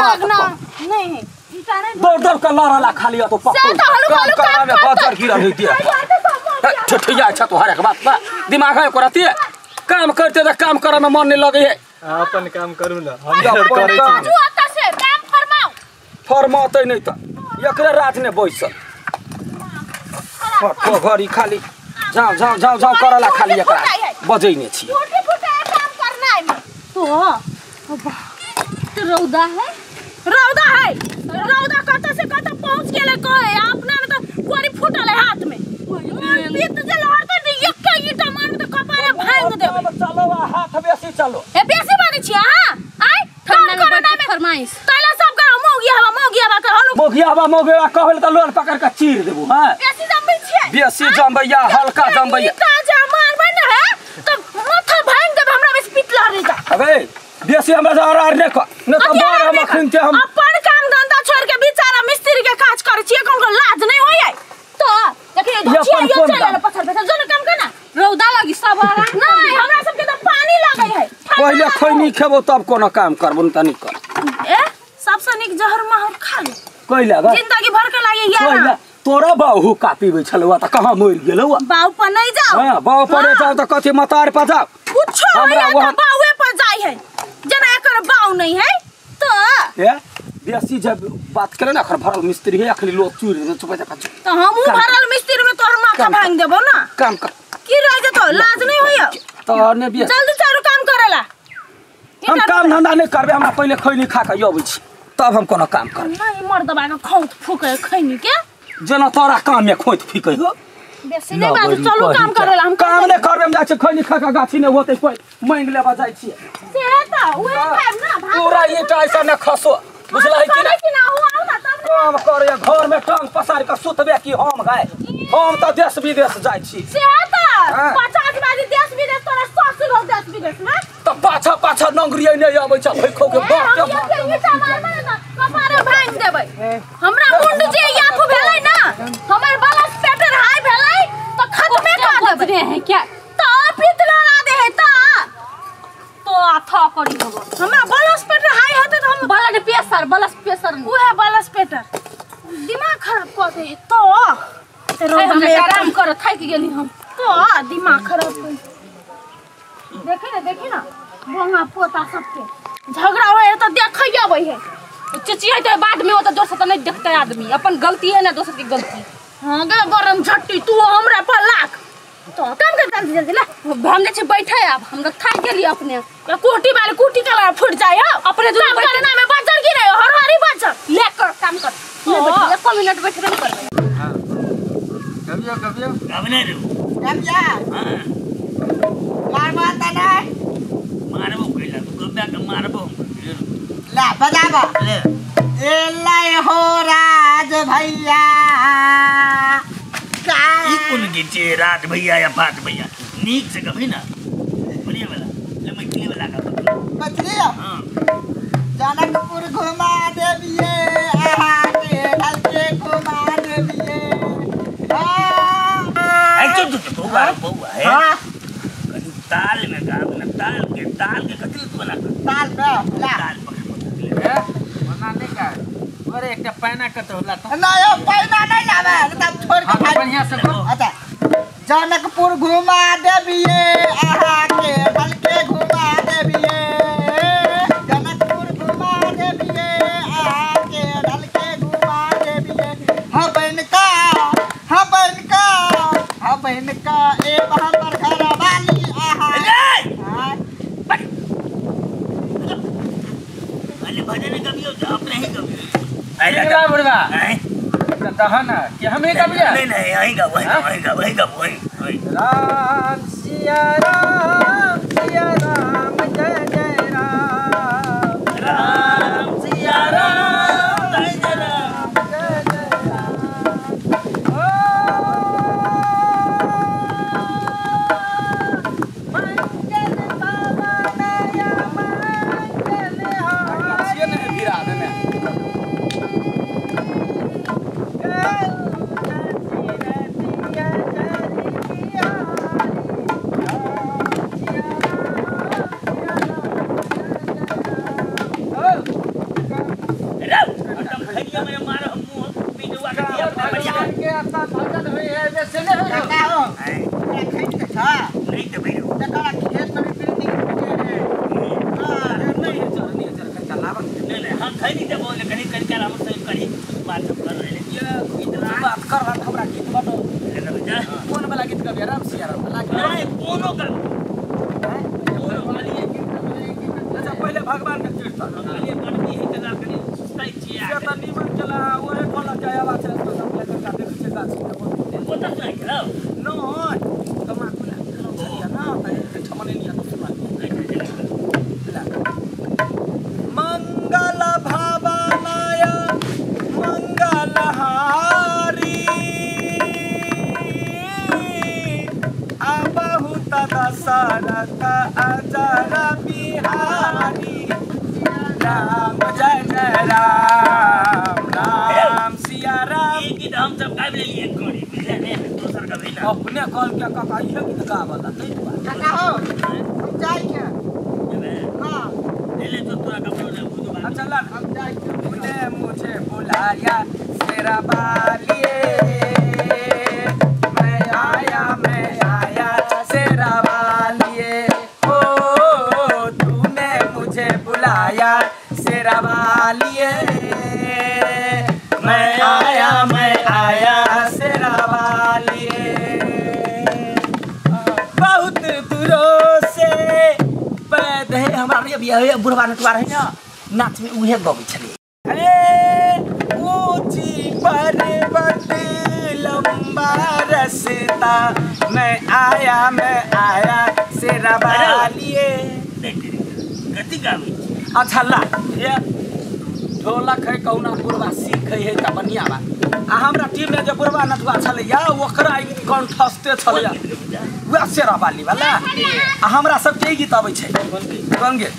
बात ना नहीं ईटा नहीं दौड़ दौड़ के लड़ला खाली तो से तो हलुक हलुक काम काम बजर गिरल है दिया ठठिया अच्छा तोहर के बात बा दिमाग है करती है काम करते त काम करे में मन नहीं लगे है। अपन काम करू ना हम करे छी तू आता से काम फरमाओ फरमाते नहीं त एकरे रात ने बैसल फटको घड़ी खाली जाओ जाओ जाओ जाओ करला खाली एकरा बजै ने छी फूटे फूटे काम करना है तो तो रौदा है रौदा है रौदा कत से कत पहुंच गेले कहे अपना में तो कोरी फूटल है हाथ में पीत जे लहरते त एक ईटा मार त कपारे भांग देबै। चलो हाथ बेसी चलो ए बेसी मानै छी हां आइ ठंडा काम में करना में फरमाइश तैला सब कर मौगिया हवा मौगिया हवा के हलु मोगिया कहल त लोल पकड़ के चीर देबू। हां बेसी जमबै छी बेसी जमबैया हल्का जमबैया ईटा जे मारबै न है त माथा भांग देबै हमरा बेसी पीत लहरे जा। अबे बेसी हमरा से अरार ने कर न त मार हम अखन ते हम अपन काम धंधा छोड़ के बेचारा मिस्त्री के काज करै छी कोन को लाज नहीं होय है तो देखिए धोचिया यो चले पत्थर पे जो काम करना रौदा लगी सब आराम नहीं हमरा सब के त पानी लागै है। पहिले खैनी खेबो तब कोनो काम करबो न त नहीं कर। ए सबसे निक जहर माहौर खा ले कइला गा जिंदगी भर के लागे यार कइला तोरा बाहु कापी बै छलवा त कहां मरि गेलौ बाऊ पर नहीं जाओ। हां बाऊ पर जाओ त कथि मतार पर जाओ कुछो हमरा हमरा वहाँ- बाऊए पर जाय है जना एकर बाऊ नहीं है तो ए बेसी जब बात करे ना अखर भरल मिस्त्री है अखनी लोग चूर दे चुप जा तो हमहू भरल मिस्त्री में तोहर माथा भांग देबो ना काम कर की रह जेतो लाज नहीं होय त ने बेसी जल्दी चारू काम करेला हम काम धंधा नहीं करबे हमरा पहिले खैनी खा के अबै छी तब हम कोनो काम करब। नहीं मर्दबा के खौत फूके खैनी के जेना तोरा काम में खोत फीकै हो बेसी नहीं बाजू चलू काम करेला हम काम नहीं करबे हम जाइ छी खैनी खा के गाछी नहीं होतै कोई मांग लेबा जाइ छी से त उहे खाइब ना भात पूरा ईटा ऐसा न खसो बुझलै कि ना कि ना हो आउ ना तब काम करे घर में टांग पसार के सुतबे कि हम गाय हम त देश विदेश जाइ छी से त 50 बाजी देश विदेश तोरा ससुर हो देश विदेश में त पाछा पाछा नंगरी नै आबै छ भैखो के बाप हम के ईटा मारबै ना कपारे भांग देबै हमरा मुंड जे याफू भेलै ना हमर बलस पेटर हाई भेलै त खत्मे कर देबै है क्या त पीत लड़ा दे है त तो आथा करी होबो हमरा बलस पेटर हाई होते त हम ब्लड प्रेशर उहे बलस पेटर दिमाग खराब कर दे है तो रौदा में आराम कर थाक गेली हम तो दिमाग खराब कर देखे ना बोंगा पोता सबके झगड़ा होय है त देखै अबै है चिचियै त बाद में ओ त दोसर त नहीं देखते आदमी अपन गलती है ना दोसर की गलती। हां गे गरम झट्टी तू हमरा पर लाख तो काम कर जल्दी जल्दी ला हम जे बैठे आब हम थाक गेली अपने कोटी वाले कोटी कला फुट जाय हो अपने जो काम करना में बजर गिरे हर हरी बजर ले कर काम कर ले बैठ एक मिनट बैठ के करबे। हां कभियो कभियो कब नहीं रू कभिया हां मारबा त नहीं मारबो कइला तू कब्बा के मारबो ला बजाबा ले ए लै हो राज भैया ई कोन गीत छै राज भैया या फाट भैया नीक से कभी ना बढ़िया वाला ले मैथिली वाला का मैथिली। हां जनकपुर घुमा देबिए आहा के ढलके घुमा देबिए। हां ए चुप चुप बौआ बौआ है हां कनी ताल में गाब ना ताल के कथी तू बना ताल में ला ताल पकड़ ए बना नहीं का अरे एकटा पैना कत होला त ना यो पैना नहीं लावे तब छोड़ के भाई बढ़िया से अच्छा जनकपुर घुमा देबिए आहा के ढलके घुमा देबिए जनकपुर घुमा देबिए आहा के ढलके घुमा देबिए हा बनका हा बनका हा बनका ए हमर घर वाली आहा अरे भजन कभी अपने ही कभी अरे बुढ़वा दहन कि हम ही कभी नहीं नहीं वहीं का वहीं वहीं का वहीं का वहीं राम सिया राम जय जय राम राम सिया राम जय जय राम जय जय राम ओ मंगल बाबा नया मंगल हो नहीं गिरा देने के आता भजन होय है से ने होय काका हो खाइ के छा नहीं त भइरो तकरा खेत में बिल्डिंग के है। हां नहीं चल नहीं चल कच्चा लावन नहीं नहीं हम खाइ नहीं त बोले कहीं कहीं कर हम सब करी बात सब कर रहे ये इतना बात कर रहा हमरा गीत बटो ले जा कोन वाला गीत गबे राम सिया राम वाला नहीं कोनो कर अच्छा पहले भगवान के कीर्तन खाली गर्मी है त कनी सुस्ताइ छी से त निमन चला ओहे ढोलक के आवाज चला तो सब लेकर का देखै छै गाछ के ओतऽ सुनाइ गेलौ न तमाकू ला ना त ठमने लिया तो सुना मंगल भावनाय मंगलहारी आ बहुत दशरथ अजर बिहारी राम जय जय राम राम सिया राम। ई गीत हम सब गाबि लेलियै करी बुझले ने दोसर गबै ना अपने कहल के काका इहे गीत गावला तै दुआरे। काका हो हम जाइ के हां ले ले तो तोरा कपड़ो ले बुझो बात। अच्छा ला हम जाइ के तूने मुझे बुलाया तेरा बालिए मैं आया तेरा बालिए ओ तूने मुझे बुलाया तेरा बालिए मैं आया तेरा बालिए बहुत दूरों से पैदे हमरा रे बुढ़वा नटुआ रहे ना नाच में उहे गबै छलै। अरे ऊंची पर्वत लंबा रास्ता मैं आया शेरा बालिए कथी गाबै अच्छा ला ये ढोलक है कौना बुढ़वा सीखै है त बढ़िया बात आ हमरा टीम में जे बुढ़वा नटुआ छलै या ओकरा ई गीत कंठस्थे छलै वएह शेरा बाली वाला आ हमरा सबके ई गीत अबै छै कोन गीत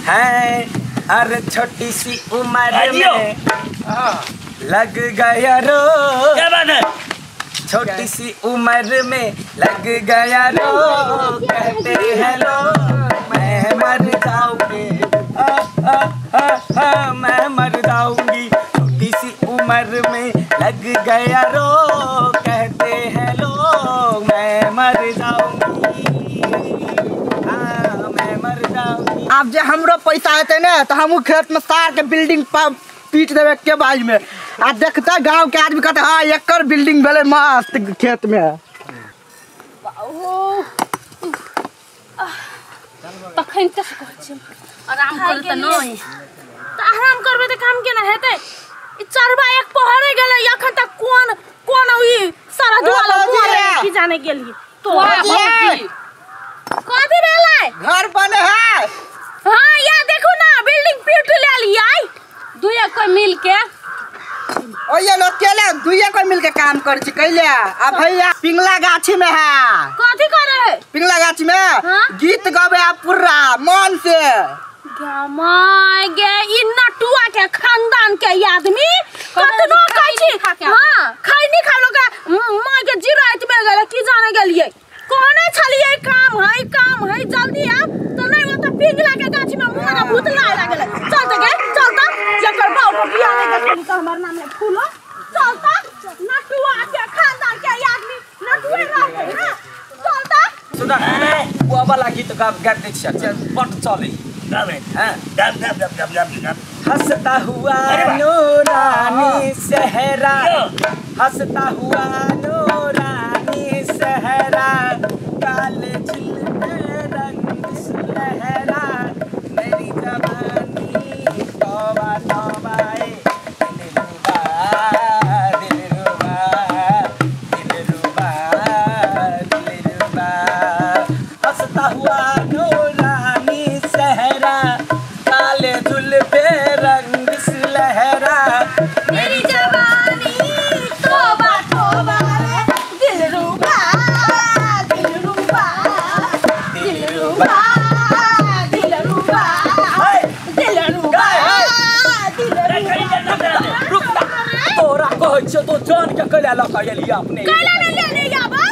है। अरे छोटी सी उम्र में लग गया रो क्या बात है छोटी सी उम्र में लग गया रो कहते हैं लोग मैं मर जाऊंगी आ, आ, आ, आ, मैं मर जाऊंगी छोटी सी उम्र में लग गया रो कहते हैं लोग मैं मर जाऊंगी हाँ मैं मर जाऊंगी। आब जे हमरो पैसा हेतै ने त हमहू खेत में सार के बिल्डिंग पीट देबै के बाज में आ देखते गांव के आदमी कहते हाँ एकर बिल्डिंग भेलै मस्त खेत में। तखन तक कहै छी आराम कर त नहीं त आराम करबै त काम केना हेतै ई चरबा एक पहरे गेलै अखन तक कोन कोन ई सारा दुआला मोरे की जाने गेली तो कथी भेलै घर बने है। हां या देखू ना बिल्डिंग पीट लेलियै दुए कोई मिल के ओये लोग केले दुइये कोई मिल के काम कर छी कैले आ भैया पिंगला गाछी में है कथी करे है पिंगला गाछी में हाँ? गीत गबे आ पूरा मन से गमाय गे ई नटुआ के खानदान के आदमी कतनो कहै छी हां खैनी खालो के मां के जिराइत में गेलै की जाने गेलियै कहने छलियै काम है जल्दी आ त नहीं ओ त पिंगला के गाछी में मोरा भूत लाए लागल चल त गे चल त जकर बाप के बियाह नहीं देखली त हमर नाम ले फूलो चल त नटुआ के खानदान के आदमी नटुए रहतै ना चल त सुना वो वाला गीत गाब गाब दै छियै बट चलै गाबे हां गाब गाब गाब गाब गाब गाब हंसता हुआ नूरानी सहरा हंसता हुआ नूरानी सहरा काले झुलते रंग सुनहरा मेरी जवानी तौबा तौबा ए दिलरुबा दिलरुबा दिलरुबा दिलरुबा हंसता हुआ नूरानी सहरा काले जुल्फे रंग सुनहरा मेरी जवानी तौबा तौबा दिलरुबा दिलरुबा दिलरुबा दिलरुबा दिलरुबा दिलरुबा रुक तोरा कहै छियौ तो जान के कैला लऽ के एलियै अपने कैला नै लेने आबौ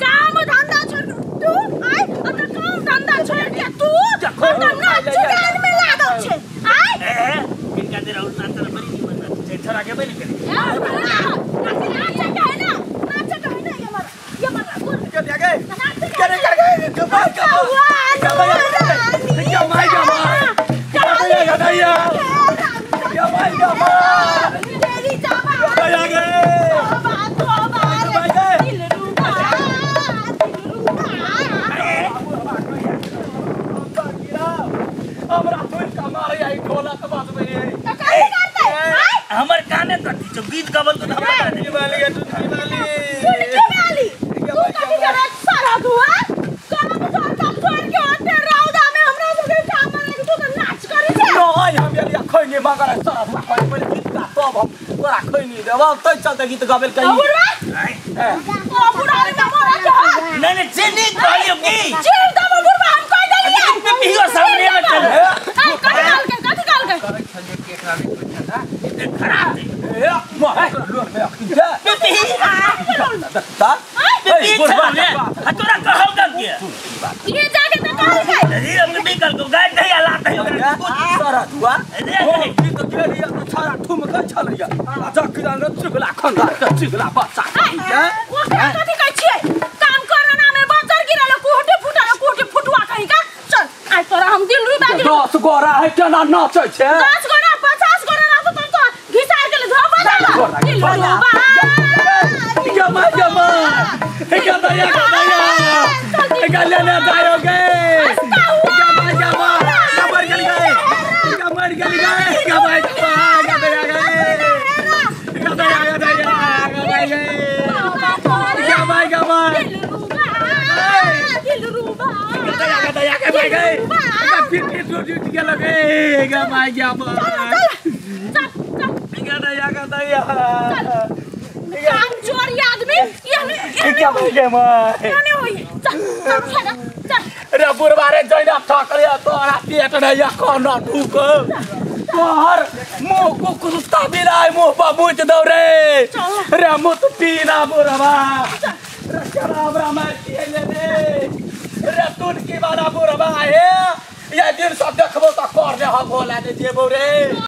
काम धंधा छोड़ तू आय अत काम धंधा छोड़ के तू अत नाच गान में लागल छै आय ए किनका देर और नाच बड़ी निमन छै छोरा के बनी करे नाच छौ गीत गाबल तो हमरा टुनकी वाली टुनकी वाली टुनकी वाली तू कथि करे सारा दुआ काम सब छोड़ के ओते रौदा में हमरा सब के काम में तू त नाच करे छे नहीं हम यदि खैनी मगर सारा दुआ पहिले गीत गा तब हम तोरा खैनी देबौ तै चलते गीत गाबेल कही बुढ़वा ओ बुढ़ा रे मोरा के नहीं नहीं से नहीं कहलियो की चीर दबो बुढ़वा हम कह देलिए पिपियो सामने में चल कथि कथि कहल के खराब ए मार लोर में अखिन दे पिपी ता पिपी तोरा कहौ दम के ये जाके त कहल के अरे हम भी कल को गाय नहीं आला नहीं सारा दुआ ओ गीत गेलिया त छारा ठुमक छलैया आ जखन रे चुगला खंदा के चुगला बच्चा ओ कथि कहै छियै काम करना में बजर गिरल कोहटे फुटल कोहटे फुटुआ कहि का चल आइ तोरा हम दिल रुबा दिल 10 गोरा है केना नाचै छै 10 गोरा 50 गोरा रहतो त तो घिसार गेल धोबा दिल रुबा जमा जमा एक दया दया एक ले दायो गे जमा जमा मर गेल गे मर गेल गे जमा जमा दया गे दया दया गे जमा जमा दिल रुबा दया दया के भाई गे फिर टूट गेल गे जमा जमा चल चल दया दया काम चोरी आदमी ये क्या भाई गे मां नहीं होई चल चल उठा चल रे बुढ़वा रे जइना ठकले तोरा पेट नै या कोना ढुक तोहर मुंह को कुत्ता बिलाय मुंह पर मुच दौ रे रे मुंह तो पीना बुढ़वा रे शराब रा मार के ले रे रे तुनकी वाला बुढ़वा हे या दिन सब देखबो त कर दे हम होला ने जेबो रे।